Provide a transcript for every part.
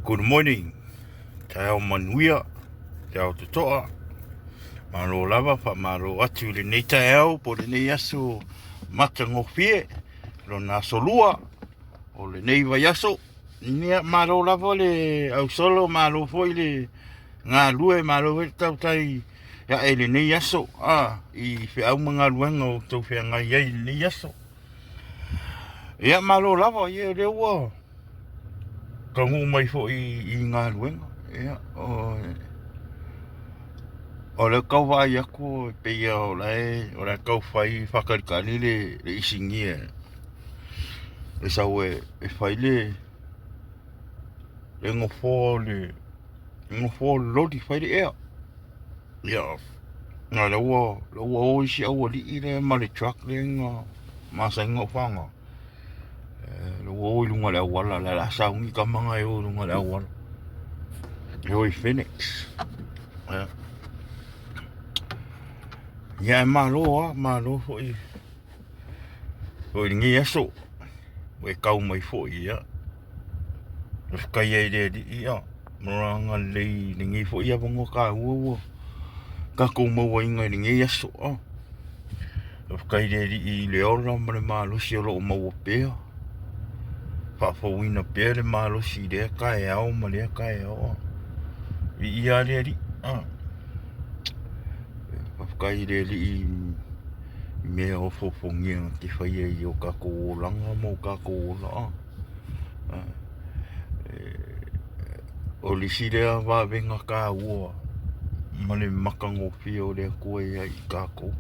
Good morning. Taeao manuia, taeao totoa. Malo lava, faamalo atu i lenei taeao po o lenei aso matagofie, lona aso lua o lenei vaiaso. Ia, malo lava le ausolo, malo foi le galue, malo foi le tautai ae i lenei aso, i feau ma galuega o outou feagai ai i lenei aso. Ia, malo lava, ia o lea ua taunuu mai foi i galuega. Ia, o lea tau vaai atu e pei o la e tau fai faatalitali le isinia e sau e fai le nofoa o le loli, fai le ea. Ia, o lea ua o isi aualii lea ma le truck lea na masani ona ou faaaoga. O lea ua o i luga o le auala, o le a sauni tama na e o i luga o le auala. E o i Phoenix. Ia, e malo lava, malo foi i lenei aso ua e tau mai foi, ia. Faafetai ai i le Alii ma Lona agalelei i lenei foi avanoa taua ua tatou mauaina i lenei aso. Faafetai i le Alii i le ola ma le malosi o lo o maua pea, faafouina pea le malosi i lea taeao ma lea taeao. Viia le Alii. Faafetai i le Alii i mea ofoofogia na te faia i o tatou olaga ma o tatou ola. O le isi lea vavega taua ma le matagofie o le Atua ia i tatou,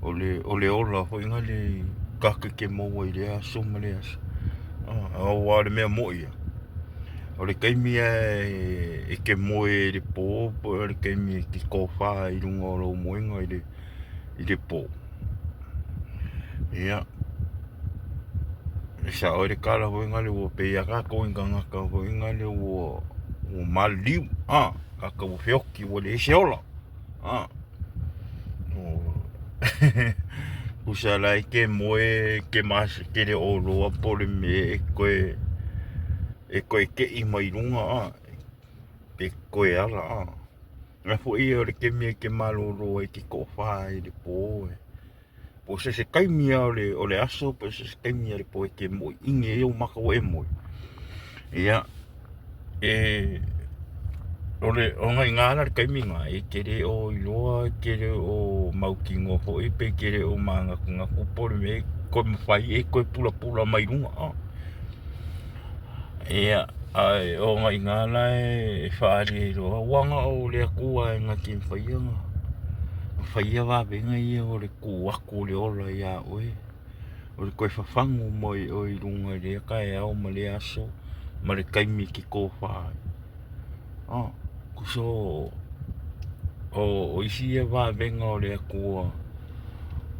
o le ola foi lea tatou te maua i lea aso ma lea aso. Aua o le mea moni ia, o le taimi lava e te moe ai i le po po o le taimi e te tofa ai i luga o lou moega i le po, ia, e sao ai le tala foi lea ua pei lava tatou o ni tagata foi lea ua maliliu, tatou ua feoti ua leai se ola. Tusa la e te moe e te le o iloa po o le mea e toe tei mai luga pe toe ala. O la foi o le taimi e te malolo ai e te toafa ai i le po Po o se isi taimi lava o le aso po o se isi taimi lava o le po e te moe ai ou maka ua e moe, ia, e o i ina la le taimi lena, e te le o iloa, e te le o mautinoa foi pe te le o manatunatu po o le mea e toe mafai e toe pulapula mai luga. Ia, ae o i ina la e faaali ai loa, aua na o le Atua e na te faia faia vavega ia o le tuu atu o le ola ia oe, o le toe fafagu mai oe i luga i lea taeao ma lea aso ma le taimi e te tofa ai. Tusa o isi ia vavega o le Atua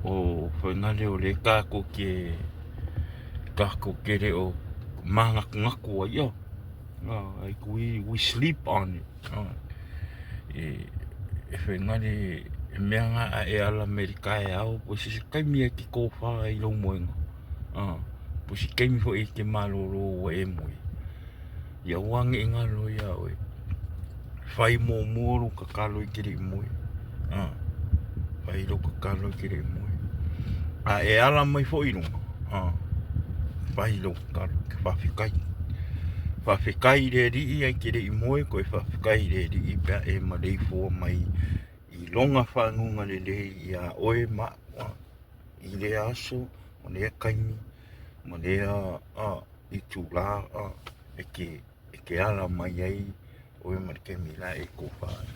o fai lea o lea tatou te Tatou te le o manatunatu ai ia. Like we sleep on it. E fai mai le mea lena a e ala mai i le taeao po o se isi taimi e te tofa ai i lou moega, po o se taimi foi e te malolo ua e moe, ia aua ne i galo ia oe, fai muamua lou tatalo e te le i moe. Fai lou tatalo e te le i moe. A e ala mai foi i luga, fai lou tatalo, faafetai. Faafetai i le Alii ae te le i moe, toe faafetai i le Alii pe a e maleifua mai i lona faguga lelei ia oe ma au i lea aso ma lea taimi ma lea itula e te ala mai ai oe ma le taimi la e tofa ai.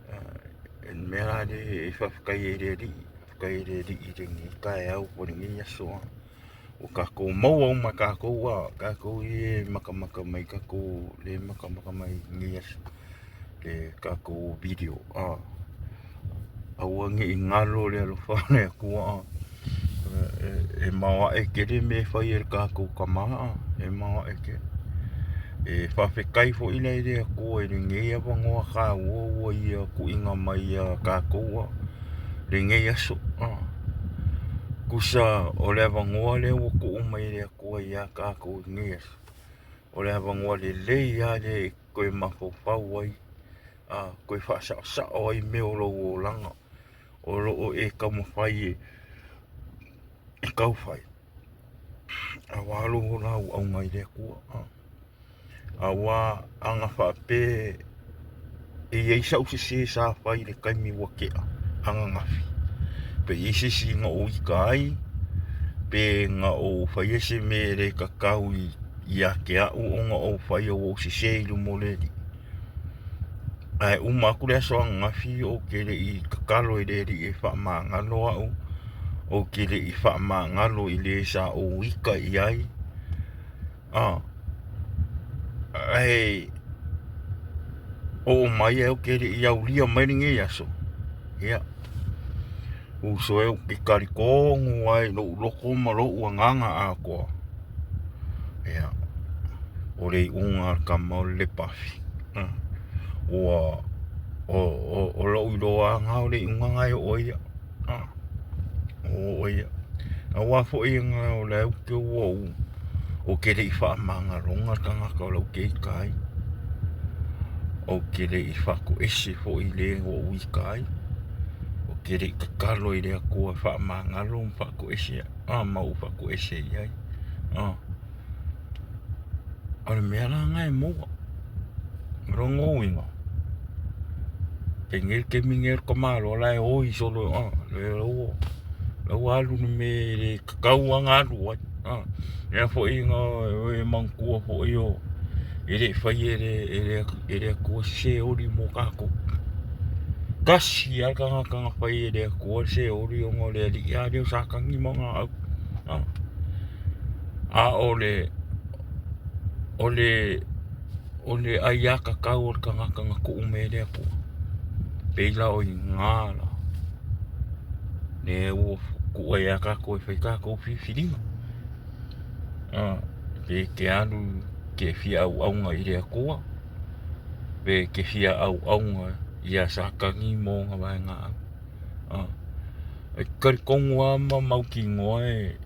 O le mea la lea e faafetai ai i le Alii, faafetai i le Alii i lenei taeao po o lenei aso ua tatou maua uma e tatou, tatou ia e matamata mai tatou lea e matamata mai i lenei aso le tatou video. Aua ne i galo le alofa o le Atua. E maoae tele mea e fai e le tatou tama, e maoae tele. E faafetai foi la i le Atua i lenei avanoa taua ua ia tuuina mai ia tatou lenei aso. Tusa o le avanoa lea ua tuu mai e le Atua ia tatou i lenei aso. O le avanoa lelei lava lea e toe mafaufau ai, a toe faasaosao ai mea o lou olaga o lo o e taumafai e tau fai aua lou ola auauna i le Atua. Aua ana faapea e i ai sau sese sa fai i le taimi ua tea ananafi, pe i ai se isi na ou ita ai, pe na ou faia se mea e le tatau ia te au ona ou faia ua ou sese i luma o le Alii. Ae uma atu le aso ananafi ou te le i tatalo i le Alii e faamagalo au, ou te le i faamagalo i le sa ou ita i ai. Ae oo mai ae ou te le i aulia mai lenei aso, ia, uso e, ou te talitonu lava i lou loto ma lou agaga atoa, ia, o le iuga a le tama o le lepafi. Ua o lou iloa lava lena o le iuga lena e oo ai au. Ua oo ai au. Aua foi o lea ou te ua ou, ou te le i faamagaloga le tagata o la ou te ita ai. Ou te le i faatoese foi i le ua ou ita ai. Ou te le i tatalo i le Atua e faamagalo ma faatoese au, ma ou faatoese i ai. O le mea la lena e maua. O lona uiga, penei le taimi lenei o le tamaloa la e oi solo la ua alu i le mea e le tatau lava ona alu ai. Lea foi na e manatua foi e le i faia e le Atua se seoli mo tatou. Tasi lava le tagata na fai e le Atua le seoli ona o le alii lava lea o Satani ma ona aau. A o le o le aiatatau a le tagata na tuu mai e le Atua, e pei la o i ina la lea ua tuu ai lava tatou e fai tatou filifiliga. Pe e te alu e te fia auauna i le Atua, pe e te fia auauna ia Satani ma ona vaega. E talitonu lava ma mautinoa e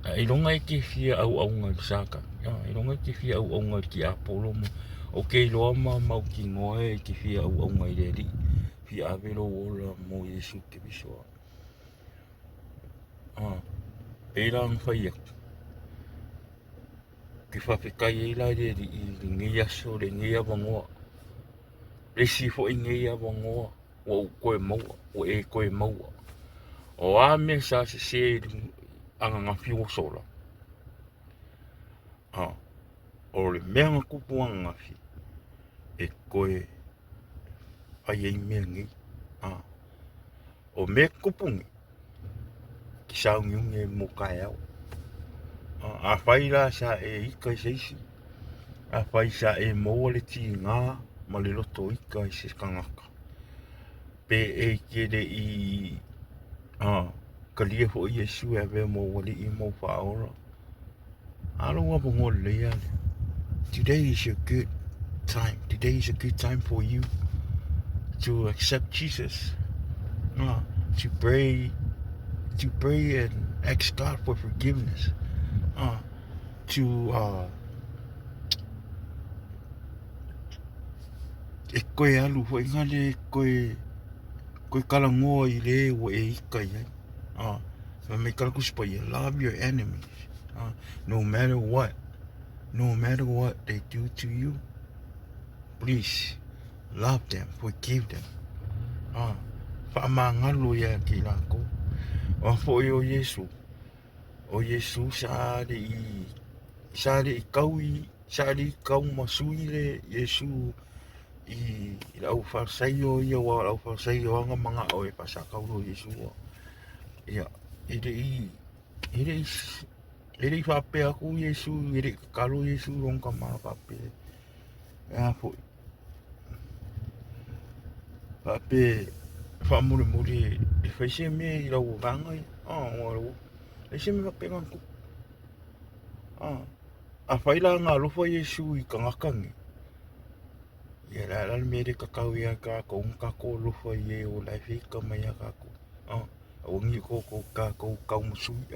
ailoga e te fia auauna i le Satani, ailoga e te fia auauna i le tiapolo ma ou te iloa ma mautinoa e te fia auauna i le Alii, fia ave lou ola mo Iesu Keriso. Pei la ona fai atu, ou te faafetai ai la i le Alii i lenei aso, lenei avanoa, le isi foi nei avanoa ua ou toe maua, ua e toe maua. O a mea sa sese i ananafi ua sola, o le mea na tupu ananafi, e toe fai ai mea nei. O mea e tutupu nei, e te sauniuni ai mo taeao. Afai la sa e ita i se isi, afai sa e maua le tiga ma le loto ita i se tagata, pe e te le i talia foi Iesu e avea ma ou alii ma ou faaola, a lou avanoa lelei lava lea. Today is your good time. Today is a good time for you to accept Jesus. To pray, to pray and ask God for forgiveness. To e koe alu foi nga le koe koe talanoa i le ua e ita i ai. Fai mai kala Tusi Paia, love your enemies. No matter what, no matter what they do to you, please love them, forgive them. Faamagalo ia te i latou. Aua foi o Iesu, o Iesu sa le i, sa le i tau i, sa le i tau ma sui le Iesu i le au Farisaio ia, aua o le au Farisaio lava na manao e faasakau loa Iesu. Ia, e le i, e le i, e le i faapea atu Iesu, e le i tatalo Iesu i lona tama faapea, e a foi, faapea faamolemole e fai se mea i lau vaega ia. Leai se mea faapena na tupu. Afai la na alofa Iesu i tagata nei, ia o le a la le mea e le tatau ia tatou ona tatou alofa i e o la e feita mai ia tatou. Aua ne i tatou taumasui.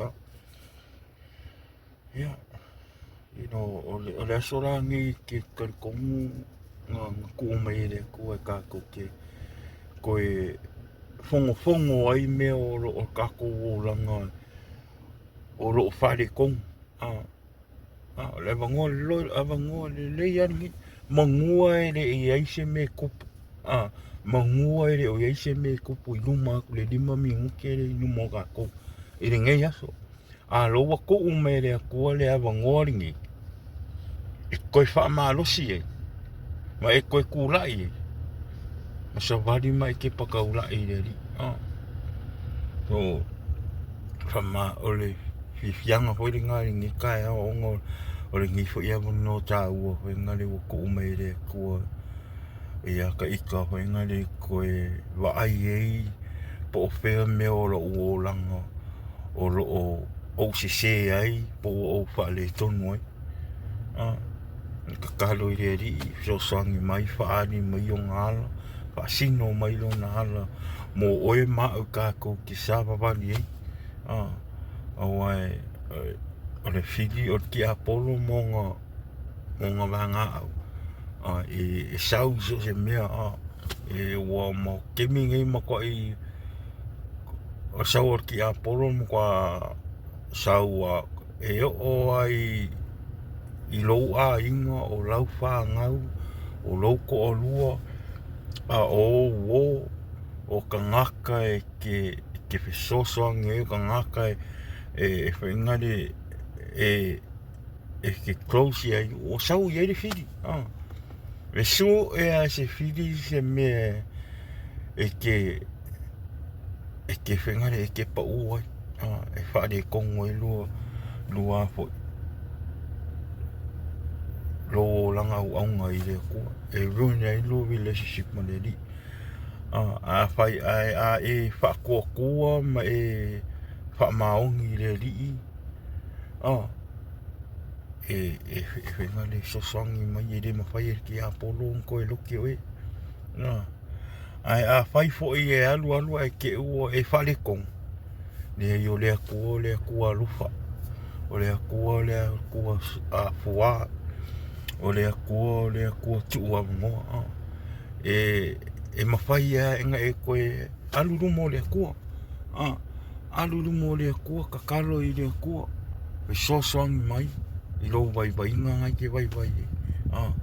Ia. You know, o le, o le aso la nei ke talitonu na, na tuu mai e le Atua e tatou te toe fogofogo ai mea o lo o tatou olaga o lo o faaletonu. A, a, o le avanoa leloi, avanoa lelei lava lenei. Manua e le i i ai se mea e tupu. A, manua e le o i ai se mea e tupu i luma atu i le 5 minute lea i luma o tatou i lenei aso. A lea ua tuu mai e le Atua le avanoa lenei e toe faamalosi ai ma e toe tulai ai ma savali ma e tepa taulai i le Alii. So, faama, o le fiafiaga foi lena i lenei taeao ona o lenei foi avanoa taua foi lea ua tuu mai e le Atua ia ta ita foi lea e toe vaai ai po o fea mea o lou olaga o lo o ou sese ai po ua ou faaletonu ai. E tatalo i le Alii e fesoasoani mai, faaali mai ona ala, faasino mai lona ala mo oe ma au tatou te savavali ai. Aua o le fili o le tiapolo ma ona vagaau e sau i so o se mea. Ua ma taimi nei matuai o le sau o le tiapolo matua sau lava e oo lava i lou aiga, o lau fanau, o lou toalua, a o ou uo, o tagata e te fesoasoani ai, o tagata e foi na e te close i ai, ua sau i ai le fili. E sue lava e se fili se mea e te e te foi e te pau ai, e faaletonu ai lua lua foi lou olaga auauna i le Atua. E ruin ai lua relationship ma le Alii. Afai ae a e faatuatua ma e faamaoni i le Alii, e fesoasoani mai e le mafai e le tiapolo ona toe lote oe. Ae afai foi e alu alu ae te i ua e faaletonu, leai o le Atua o le Atua alofa, o le Atua o le Atua fua, o le Atua o le Atua tuuavanoa. E mafai lava ona e toe alu i luma o le Atua, alu i luma o le Atua, tatalo i le Atua, fesoasoani mai i lou vaivaiga na e te vaivai ai.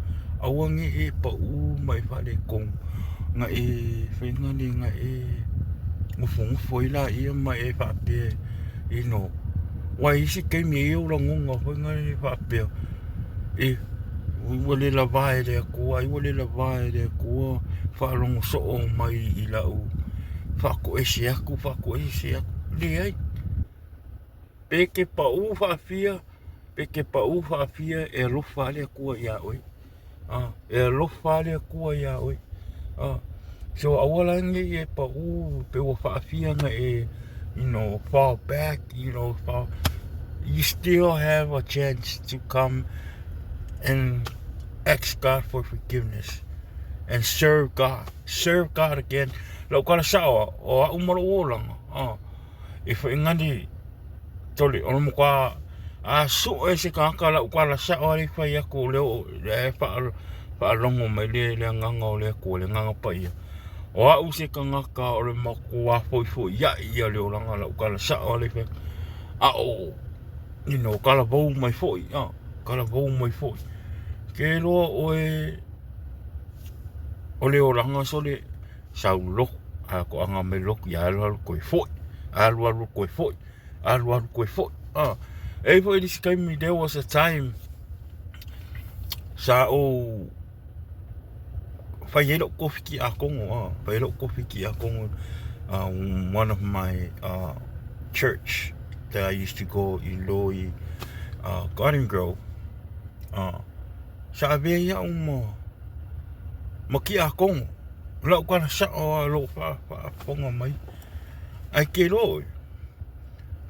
Aua ne i e pau ma e faaletonu, na e foi lea na e nofonofo ai laia ma e faapea, you know, aua e i ai isi taimi e i ai ou lagona foi lea faapea, e ua le lava e le Atua, ai ua le lava e le Atua faalogo soo mai i lau faatoese atu, faatoese atu. Leai, pe te pau faafia, pe te pau faafia, e alofa lava le Atua ia oe. E alofa lava le Atua ia oe. So aua la ne i e pau pe ua faafia ona e, you know, fall back, you know, fall. You still have a chance to come and ask God for forgiveness and serve God. Serve God again. Lau tala sao, o au ma lou olaga, e whaingani tole, o le matua a sue se tagata lau tala sao a le fai atu o lea e faalogo mai le le agaga o le Atua, le agaga paia. O au se tagata o le matua foifoiai ia le olaga lau tala sao a le fai atu. A o, you know, talavou mai foi, talavou mai foi. Ke loa oe o le olaga sole sau lotu, a toaga mai lotu, ia alu alu toe foi, alu alu toe foi, alu alu toe foi. E i ai foi le isi taimi, there was a time sa ou fai ai lou kofi tiakono, fai ai lou kofi tiakono one of my church that I used to go i lalo i Garden Grove. Sa avea ai au ma ma tiakono. O lau tala sao lava o lou faafofoga mai. Ae ke iloa ʻoe,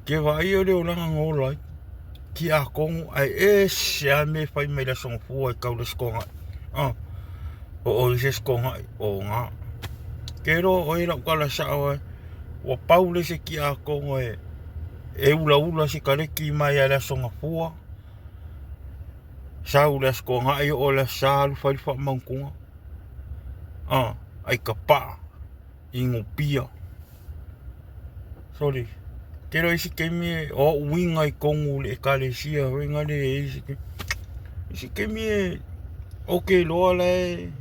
ke vaai o le olaga na ola ai, tiakono ae ese lava mea e fai mai le Aso Gafua e tau i le Aso Toonai. Oo i se Aso Toonai, o na. Ke iloa ʻoe lau tala sao lava, ua pau lea o se tiakono e ulaula sikaleki mai lava i le Aso Gafua. Sau le Aso Toonai oo le Aso Sa alu fai le faamautuga. Ah, ai ka paa, inu pia. Sole, tele o isi taimi o au uiga i totonu o le ekalesia foi na le i isi taimi. Isi taimi e ou te iloa la e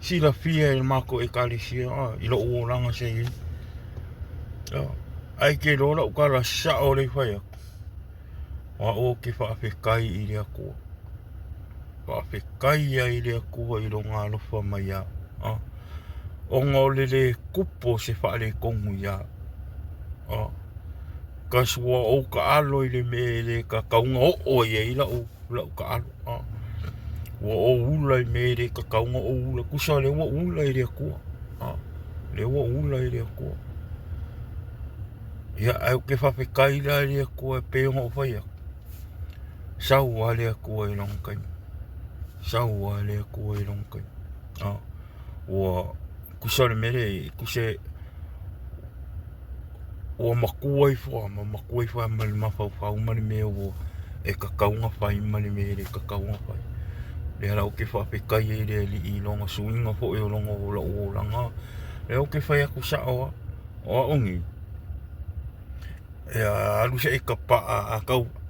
silafia e le matou ekalesia i lou olaga sa i ai. Ae te iloa lau tala sao lea e fai atu, o au ou te faafetai i le Atua. Faafetai ai i le Atua i lona alofa mai ia au. Ona o le le tupu o se faaletonu ia au. Cause ua ou taalo i le mea e le tatau ona oo i ai lau taalo. Ua ou ula i mea e le tatau ona ou ula. Tusa o lea ua ou ula i le Atua. O lea ua ou ula i le Atua. Ia, ae ou te faafetai la i le Atua e pei ona ou fai atu, sau lava le Atua i lona taimi. Sau lava le Atua i lona taimi. Ua tusa o le mea lea, tusa ua matua ifo lava ma matua ifo lava ma le mafaufau ma le mea ua e tatau ona fai ma le mea e le tatau ona fai. O lea la ou te faafetai ai i le Alii i lona suiga foi o lou olaga. O lea ou te fai atu sao lava, o au nei, e alu se i Kapaa,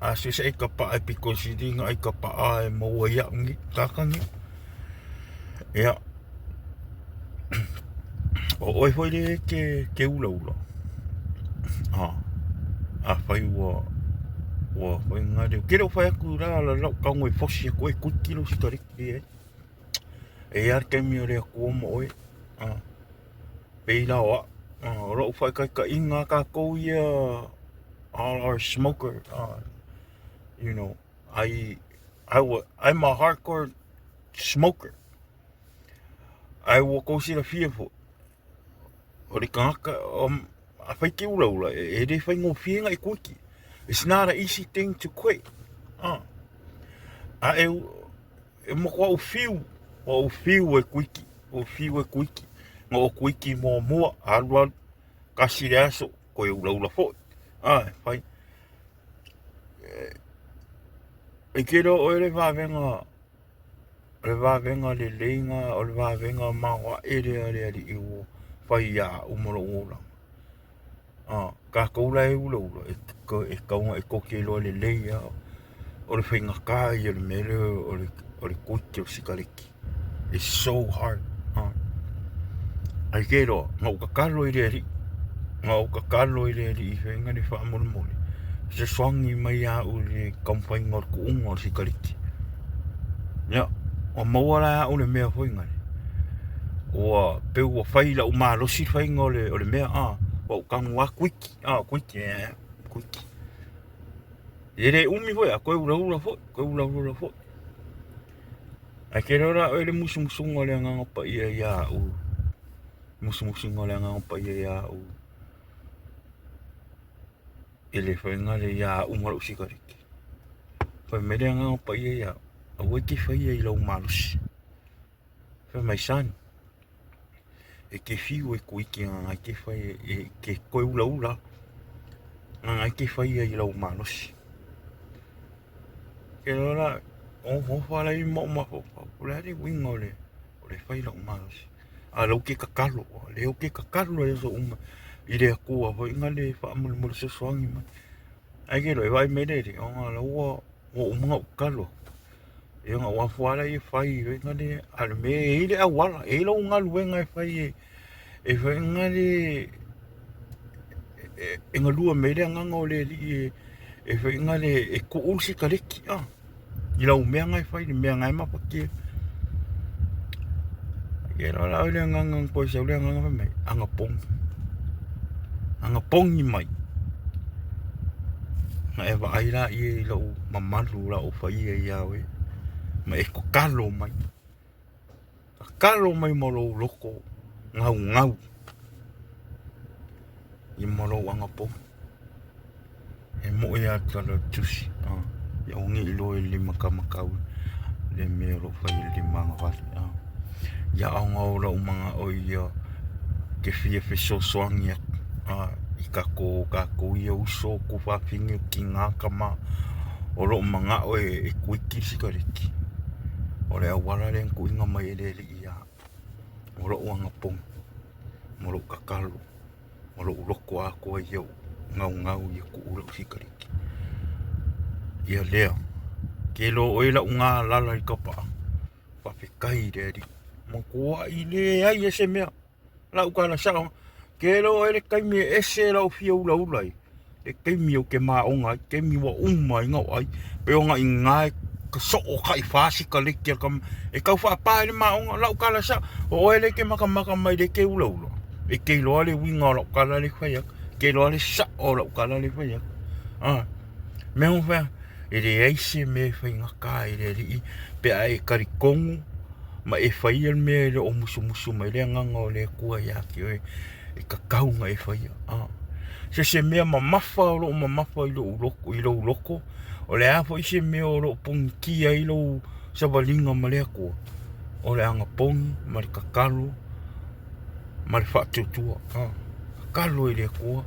a sue se i Kapaa e pito sili ona ai Kapaa e maua ai au nei, tagata nei. Ia, o oe foi lea e te ulaula, afai ua fai ou te le o fai atu la lau tago e fosi atu oe e kuiki lou sikareti, leai. E i ai lava le taimi o le Atua ma oe, pei la o au, o lou faataitaiga lava tatou ia all are smoker, you know, I'm a hardcore smoker. Ae ua tou silafia foi, o le tagata, afai e te ulaula, e le faigofie ona e kuiki. It's not an easy thing to quit. A e, e matua ou fiu, ua ou fiu e kuiki, ua ou fiu e kuiki. Na ou kuiki muamua, alu alu, tasi le aso, toe ulaula foi. E fai. E te iloa oe le vavega O le vavega lelei lena, o le vavega maoae lea a le Alii ua fai ia au ma lou olaga. A, tatou la e ulaula, e tatau ona e tou te iloa lelei lava, o le faigata ia o le mea lea o le quit o le sikareti. It's so hard. Ae te iloa, na ou tatalo i le Alii, na ou tatalo i le Alii fai mai faamolemole, fesoasoani mai ia au i le taumafaiga o le tuuga o le sikareti. Ia, ua maua la e au le mea foi lea, ua pei ua fai i lou malosi le faiga o le mea, ua ou tago lava quit, quit, quit. E le umi foi ae toe ulaula foi, toe ulaula foi. Ae te iloa la oe le musumusuga o le Agaga Paia ia au, musumusuga o le Agaga Paia ia au i le faiga lea ia au ma lou sikareti. Fai mai le Agaga Paia ia au, aua e te faia i lou malosi. Fai mai, son, e te fiu e kuiki e te fai e te toe ulaula lava, e te faia i lou malosi. Ke loa la, ofaofa la i ma ou mafaufau, o le a le uiga o le fai i lou malosi. A o lea ou te tatalo, o lea ou te tatalo i aso uma i le Atua foi le faamolemole fesoasoani mai. Ae ke loa e vaai mai le Alii, ona o la ua uma ona ou tatalo atu. Ia ona ou afu lava lea e fai a o le mea e i ai le auala, e i ai lau galuega e fai e fai e galue mai ai le agaga o le Alii e fai e tuu le sikareti i lau mea na e fai, le mea na e mafatia. Ia la le agaga na toe sau le agaga fai mai, anapogi, anapogi mai. Ona e vaai laia i lou mamalu o le a ou faia ia oe, ma e tatalo mai. Tatalo mai ma lou loto gaugau ia ma lou anapogi. E moe lava le tala o le tusi, ia aua ne i iloa e le limatamatau le mea o lo o fai e le limagavale. Ia ona o lou manao ia te fia fesoasoani atu i tatou ia uso, tuafafine, tina, tama. O lou manao e kuiki le sikaleki, o le auala lea na tuuina mai e le Alii ia au, o lou anapogi ma lou tatalo ma lou loto atoa ia ou naunau ia tuu lau sikaleki. Ia lea, ke iloa oe lau galala i Kapaa, faafetai i le Alii, matuai leai lava se mea. Lau tala sao, ke iloa oe le taimi e ese lau fia ulaula ai, le taimi ou te maona ai, taimi ua uma ai ona ou ai, pei ona i ina e soo taifa sikaleki a le tama, e tau faapa ai le maona. Lau tala sao, o oe lea e te matamata mai lea e te ulaula, e te iloa le uiga o lau tala lea e fai atu, e te iloa le sao o lau tala lea e fai atu. Mea ua fai atu, e leai se mea e faigata ai i le Alii pe a e talitonu ma e faia le mea e le o musumusu mai le Agaga o le Atua ia te oe e tatau ona e faia. Se se mea mamafa o lo o mamafa i lou loto, i lou loto, o le a foi se mea o lo o ponitia ai lou savaliga ma le Atua, o le anapogi ma le tatalo ma le faatuatua. Tatalo i le Atua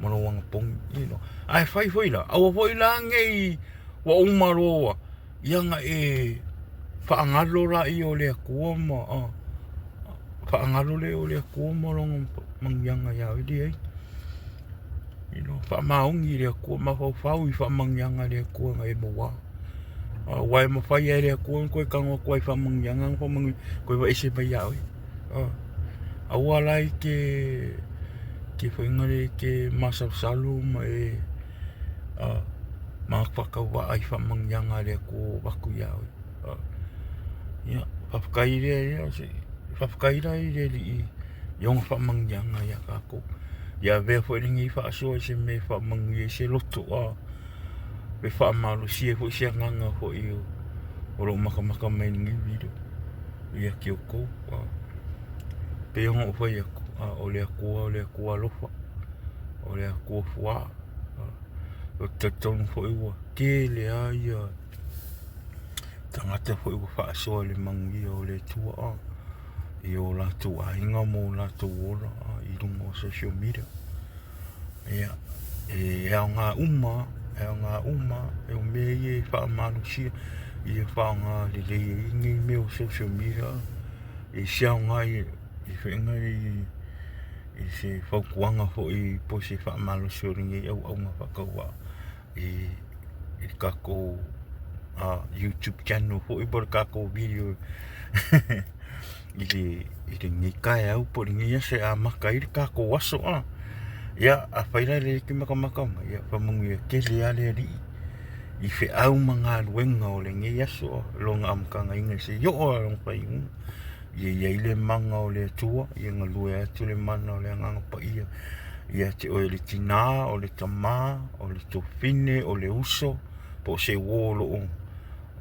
ma lou anapogi. Ae fai foi la, aua foi la ne i ua uma loa ia ona e faagalo laia o le Atua ma faagalo lea o le Atua ma lona manuiaga ia oe. Leai, faamaoni i le Atua, mafaufau i faamanuiaga a le Atua na e maua. Aua e mafai lava e le Atua ona toe tago atu lava i faamanuiaga na faamanuia toe aveese mai ia oe. Aua la e te foi te masalosalo ma e mafaufau i faamanuiaga a le Atua ua avatu ia oe. Ia, faafetai lea, faafetai la i le Alii i ona faamanuiaga ia tatou. Ia avea foi lenei faasoa i se mea e faamanuia ai se loto e faamalosia ai foi se agaga foi o lo o matamata mai i lenei video ia te outou. E pei ona ou fai atu, o le Atua o le Atua alofa, o le Atua fuā. Ou te talitonu foi ua tele lava ia tagata foi ua faasoa i le manuia o le Atua i o latou aiga ma o latou ola i luga o social media. Ia, e aoga uma, e aoga uma, o mea ia e faamalosia ia faaaoga lelei ai nei mea o social media i se aoga i i se fautuaga foi po o se faamalosi o lenei auauna faatauvaa i le tatou YouTube channel foi po o le tatou video i lenei taeao po o lenei aso e amata ai le tatou aso. Ia, afai la e lelei te matamata mai, ia faamanuia tele lava le Alii i feau ma galuega o lenei aso, lona amotagaina seia oo lava i lona faaiuga. Ia i ai le mana o le Atua, ia galue atu le mana o le Agaga Paia ia te oe le tinā, o le tamā, o le tuafafine, o le uso, po o se uo o lo o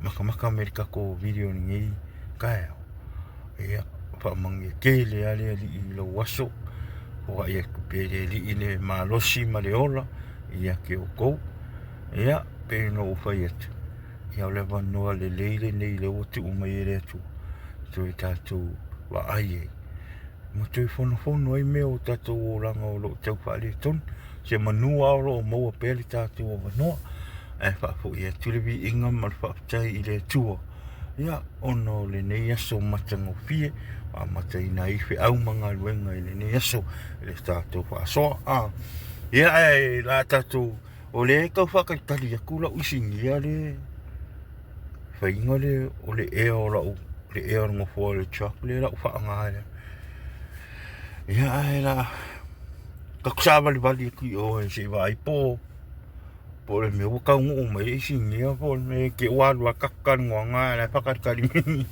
matamata mai i le tatou video i lenei taeao. Ia, faamanuia tele lava le Alii i lou aso, foai atu pea e le Alii le malosi ma le ola ia te outou. Ia, pei ona ou fai atu, ia o le avanoa lelei lenei lea ua tuu mai e le Atua e toe tatou vaai ai ma toe fonofono ai mea o tatou olaga o lo o tau faaletonu. Se manu lava o lo o maua pea le tatou avanoa ae faafoi atu le viiga ma le faafetai i le Atua ia ona o lenei aso matagofie ua amataina ai feau ma galuega i lenei aso i le tatou faasoa. Ia ae o le a tatou O lea e tau faatalitali atu lau isinia le faiga lea o le ea o lau le ea o le nofoa o le truck lea la ua faaaoga lea. Ia ae la tatou savalivali atu i o se i vaai po o le mea ua taunuu mai le isinia po o le mea te i ua alu lava tatou talanoaga ae o la e faatalitali mai.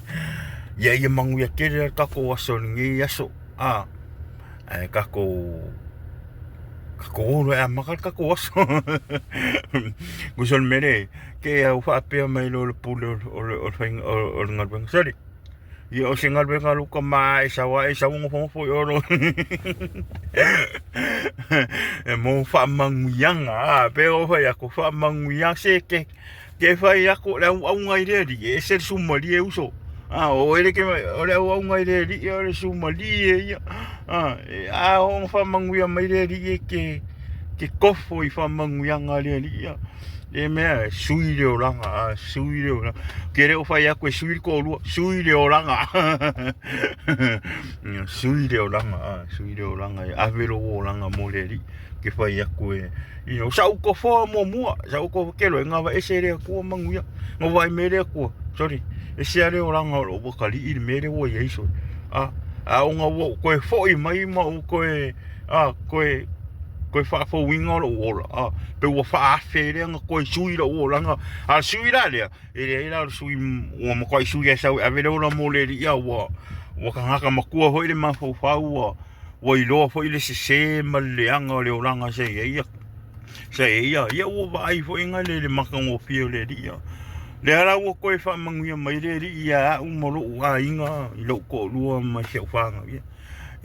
Ia ia manuia tele le tatou aso i lenei aso. Ae tatou tatou o loa e amata le tatou aso. Tusa o le mea lea, te i ua faapea mai loa le pule o le faiga o le galuega, sole, ia o se galuega a lou tama e sau lava e sau nofonofo i o loa. E mo faamanuiaga, pei ona ou fai atu, faamanuiaga se ke Ke fai atu o le auauna i le alii, e ese le sumalie uso. A o oe le ke o le auauna i le alii o le sumalie ia. A a oo faamanuia mai le alii e ke ke kofo i faamanuiaga a le alii ia. Le mea e sui le olaga, a sui le olaga. Ke le o fai atu e sui le toalua, sui le olaga. Sui le olaga, a sui le olaga e ave lou olaga mo le Alii. Ke fai atu e, you know, sa ou tofoa muamua, sa ou tofoa kelo e gawa ese le Atua manuia. Na ou vaai mai le Atua, sorry, ese lava le olaga o lou atalii i le mea lea ua i ai sole. A, a ona ua ou toe foi mai ma ou toe, a, toe toe faafouina o lou ola, a, pe ua faaafe lea na toe sui lou olaga. A o le sui la lea, e leai la o le sui ua matuai sui lava e sau e ave le ola mo le alii, a ua ua tagata matua foi le mafaufau, ua ua iloa foi le sese ma le leaga o le olaga sa i ai sa i ai ia, ia ua vaai foi na le le matagofie o le alii. A lea la ua toe faamanuia mai le alii ia au ma lou aiga i lou toalua ma si au fanau, ia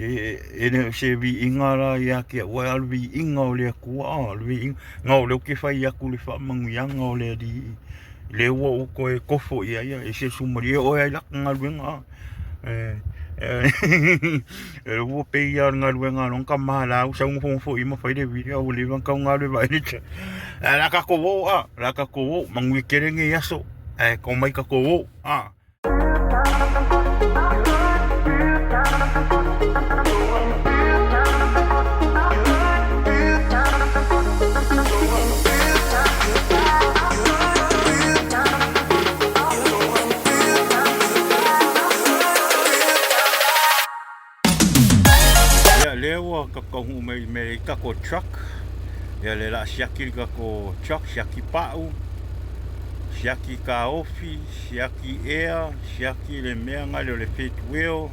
e le o se viiga la ia te au, ae o le viiga o le Atua, a o le viiga na o lea ou te fai atu i le faamanuiaga o le Alii lea ua ou toe tofo i ai, e ese le sumalie oe ai laka galuega a e ua pei lava o le galuega a lona tama la ua sau nofonofo i i ma fai le video a ua leva ona tau galue vaai le ae o le a tatou o a o le a tatou o manuia tele nei aso ae omai tatou o a. Ia lea ua taunuu mai i le mea i tatou truck. Ia lea o le a siaki le tatou truck, siaki pau, siaki kaofi, siaki ea, siaki le mea lena o le fifth wheel.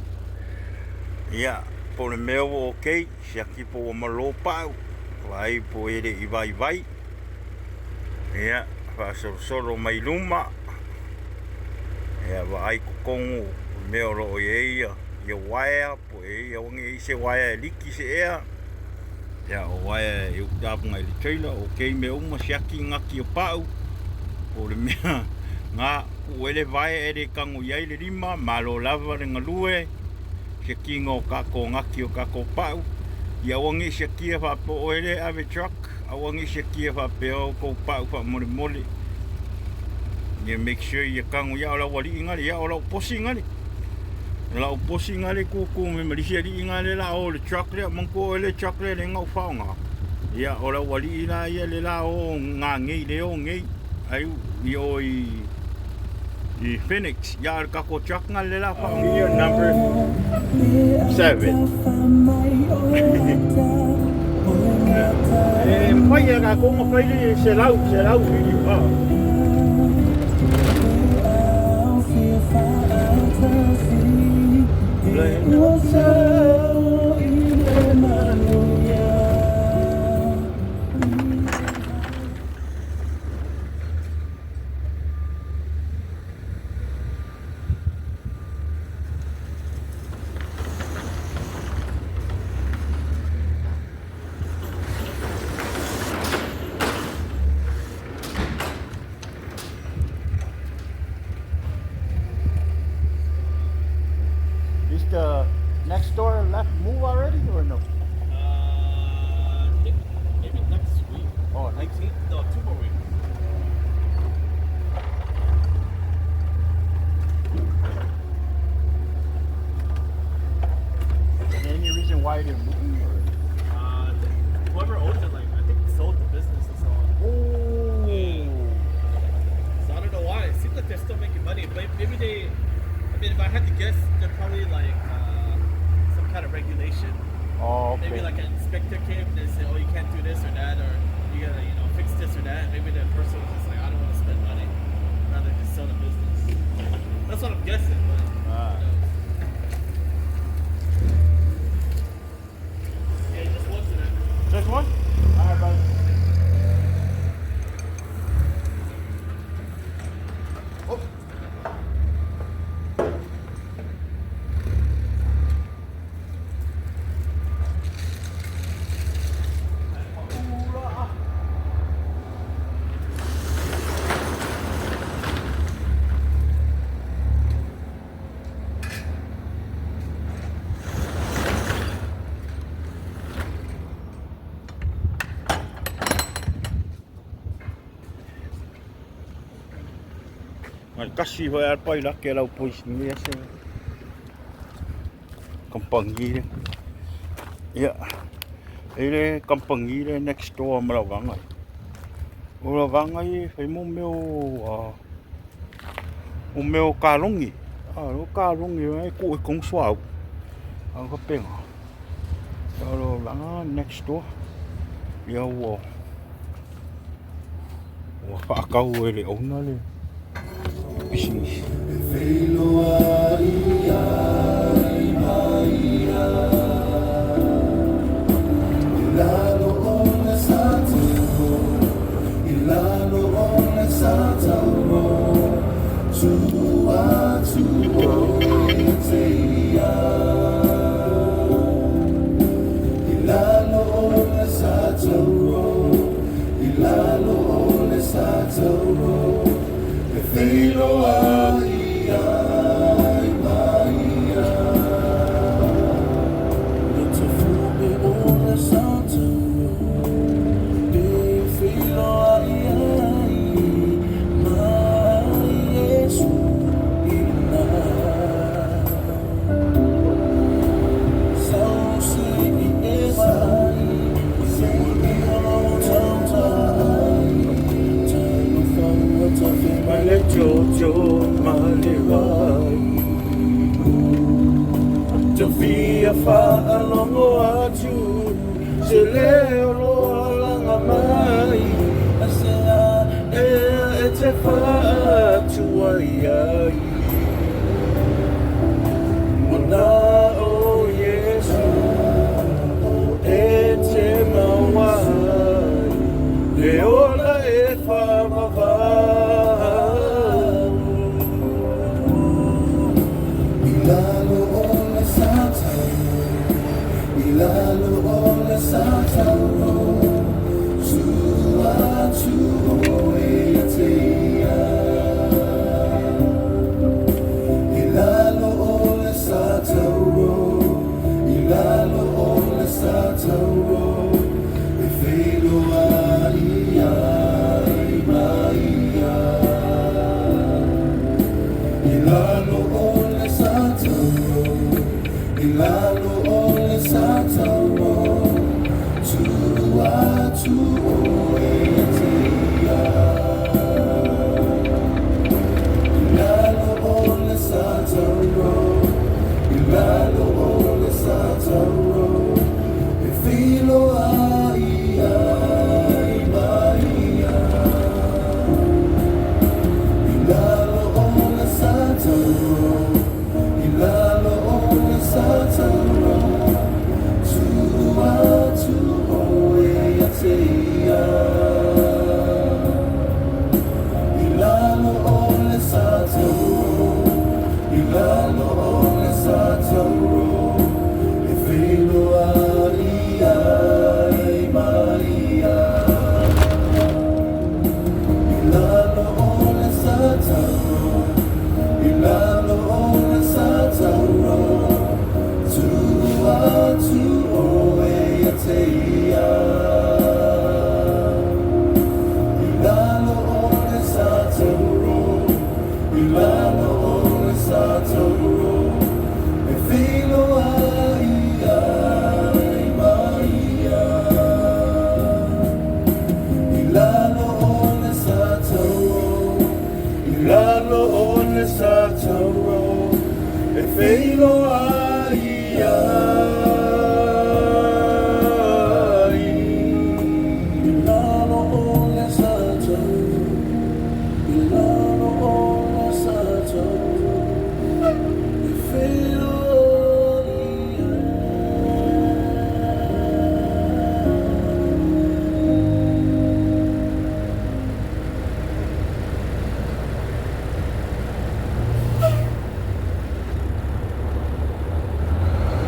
Ia po o le mea ua okay, siaki po ua malo pau, vaai po e le i vaivai. Ia faasolosolo mai luma. Ia vaai totonu i mea o lo o i ai ia uaea po o i ai aua ne i i ai se uaea e liki se ea. Ia o uaea e uta agai i le trailer, okay mea uma, siaki gati o pau po o le mea na tuu ai le vae ae le tago i ai le lima, malo lava le galue, siakiina o tatou gati o tatou pau. Ia aua ne i siakia faapea o oe lea e ave truck. Aua ne i siakia faapea o tou pau faamolemole. Ia make sure ia tago ia o lau alii gale, ia o lau posi gale. O lau posi gale tutu mai ma le isi alii gale la o le truck lea, manatua oe le truck lea lea na ou faaaoga. Ia o lau alii la ia le la o ngangei le o nei ai i o i i Phoenix. Ia o le tatou truck gale le la faaaoga. Ia number 7. E mafai e tatou ona fai le 100, 100 video. Ah. Is the next door left move already or no? I think maybe next week. Oh, next week. No, 2 more weeks. And any reason why they're moving? Or? Whoever owns it, like I think sold the business and so on. Oh. So I don't know why. It seems like they're still making money, but maybe they. I mean, if I had to guess, they're probably like some kind of regulation. Oh, okay. Maybe like an inspector came and they said, "Oh, you can't do this or that, or you gotta, you know, fix this or that." Maybe that person was just like, "I don't want to spend money, rather just sell the business." That's what I'm guessing, but Ah. who knows? Yeah, just one today. Just one? All right, brother. Oh. Tasi foi a le pailate a le au poisinia se kamupani lea. Ia, e i ai le kamupani lea next door ma Lauvaga ia. O Lauvaga ia e fai mo mea o o mea o kaloni. O kaloni e tuu i totonu suauu. A faapena. O Lauvaga next door. Ia ua Ua faatau e le owner le pisinisi.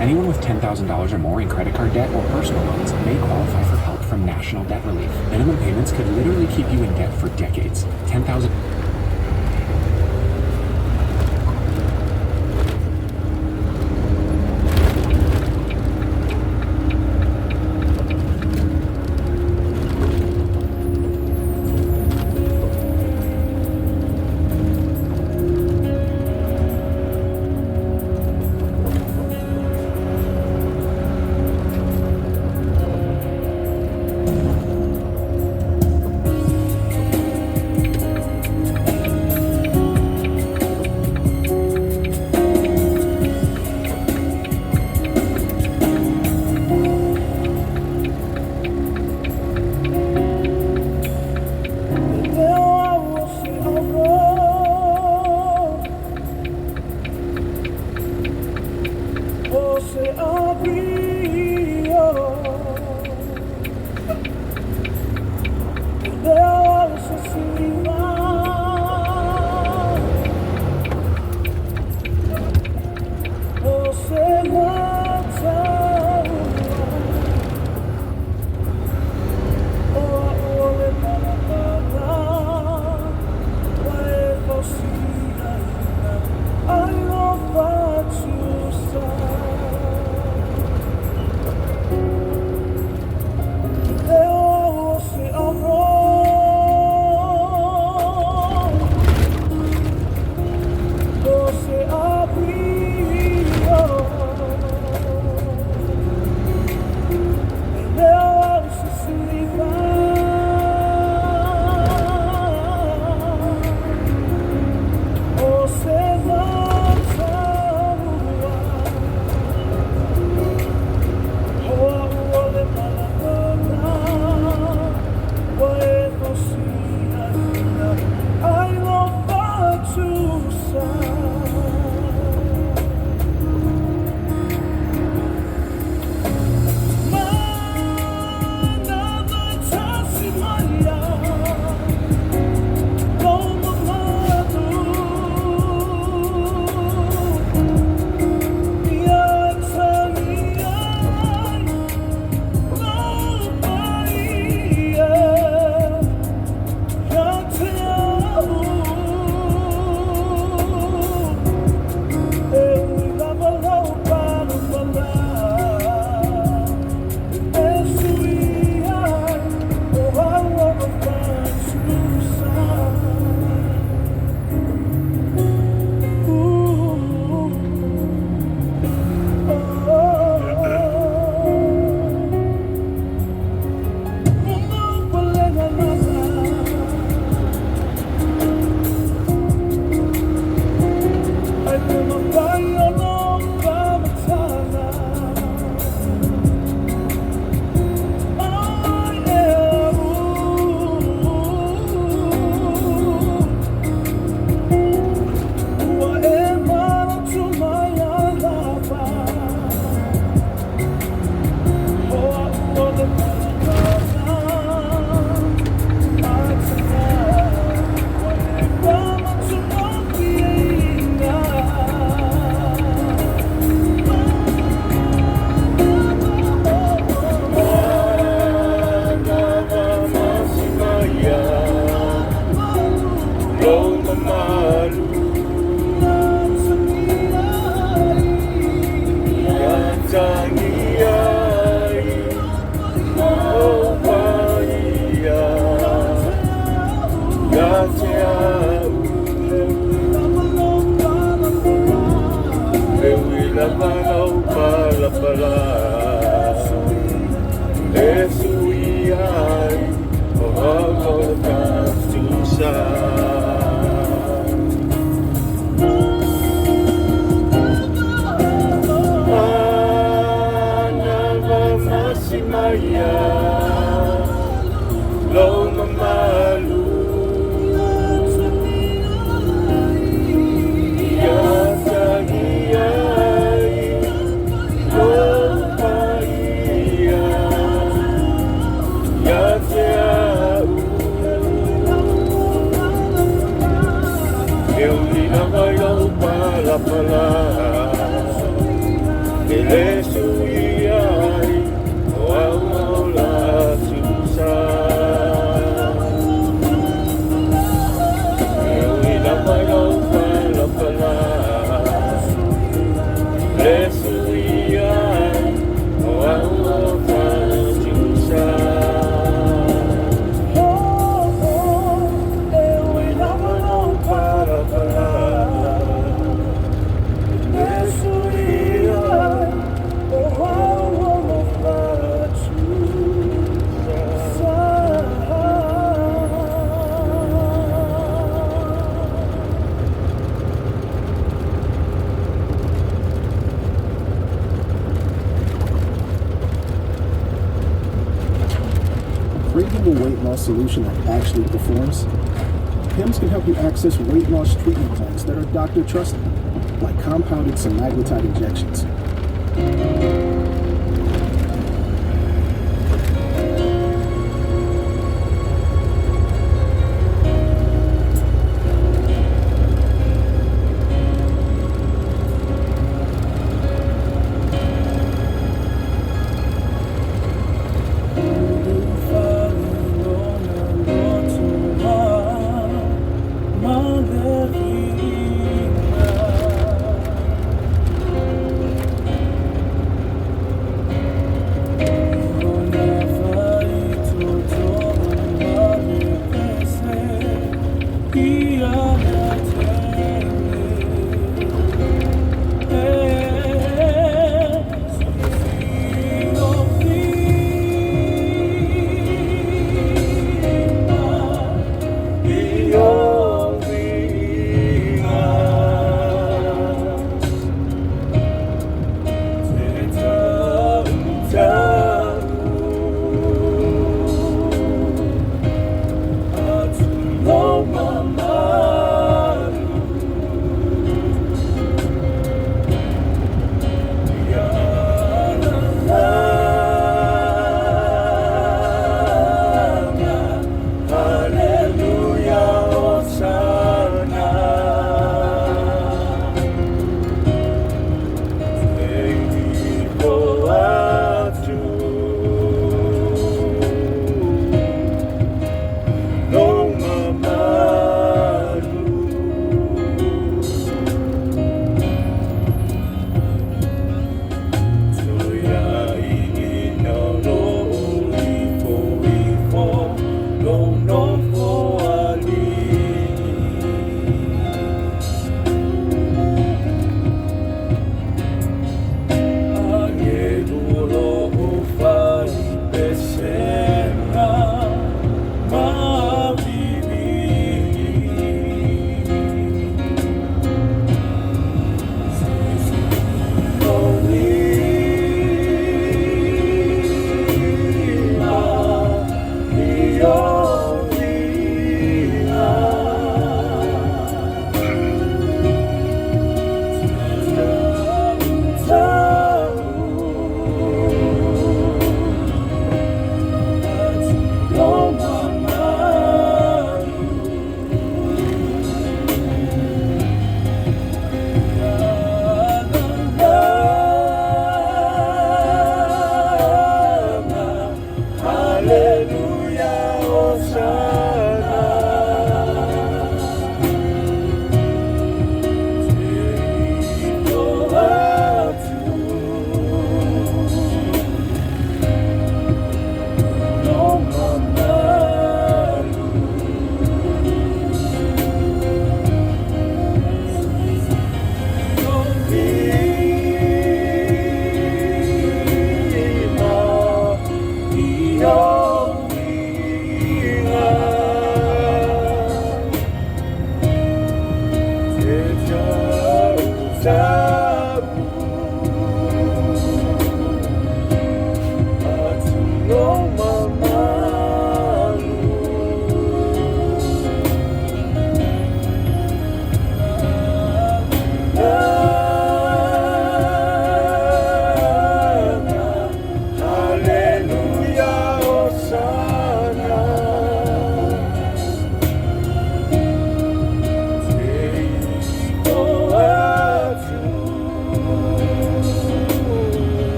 Anyone with $10,000 or more in credit card debt or personal loans may qualify for help from National Debt Relief. Minimum payments could literally keep you in debt for decades. 10,000 Craving a weight loss solution that actually performs? Hims can help you access weight loss treatment plans that are doctor trusted, like compounded semaglutide injections.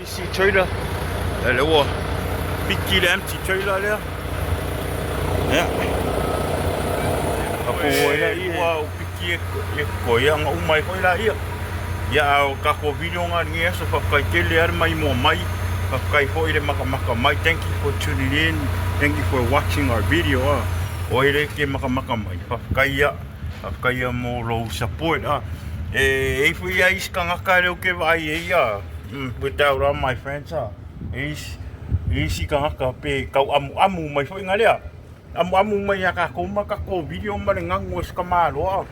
PC trailer E le ua piki le empty trailer lea. Ia. Ka po ai la ia ua piki e e ko ia nga uma ai foi la ia. Ia a o kako video nga ni aso whawhai tele are mai mo mai. Whawhai foi le makamaka mai. Thank you for tuning in. Thank you for watching our video. Ah. O le ke makamaka mai. Whawhai ia. Whawhai ia mo lou support. Ah. E e foi ia isi kangaka leo ke vai e ia. Without all my friends ah. E isi, e isi kangaka pe kau amu amu mai foi ngalea. Amu amu mai ia kākou ma kākou video ma le gagu o se tamāloa.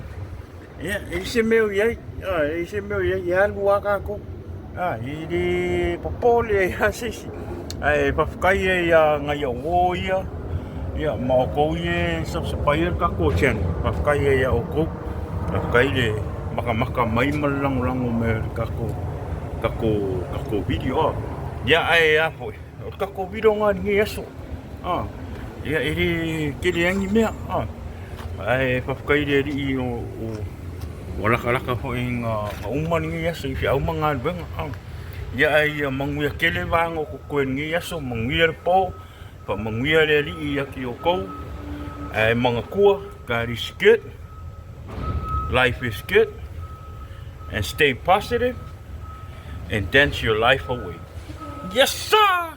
Ia, e i se mea o i ai, ah, e i se mea o i ai, e alu lava kākou. Ah, e le popole ai lava se isi. Ae faafetai ai iā nai au uō ia, ia ma outou ia e subscribe ai le tatou channel. Faafetai ai iā outou. Faafetai le makamaka mai ma le lagolago mai o le tatou tatou tatou video. Ia ae a foi, o le tatou video lena i lenei aso. Ah, ia e le tele ai ni mea. Ah, ae faafetai i le Alii o ua lakalaka foi ina uma lenei aso i feau ma galuega. Ah, ia ae ia manuia tele vaega o totoe i lenei aso, manuia le po, faamanuia le Alii ia te outou. Ae manatua, God is good, life is good, and stay positive and dance your life away. Yes sir!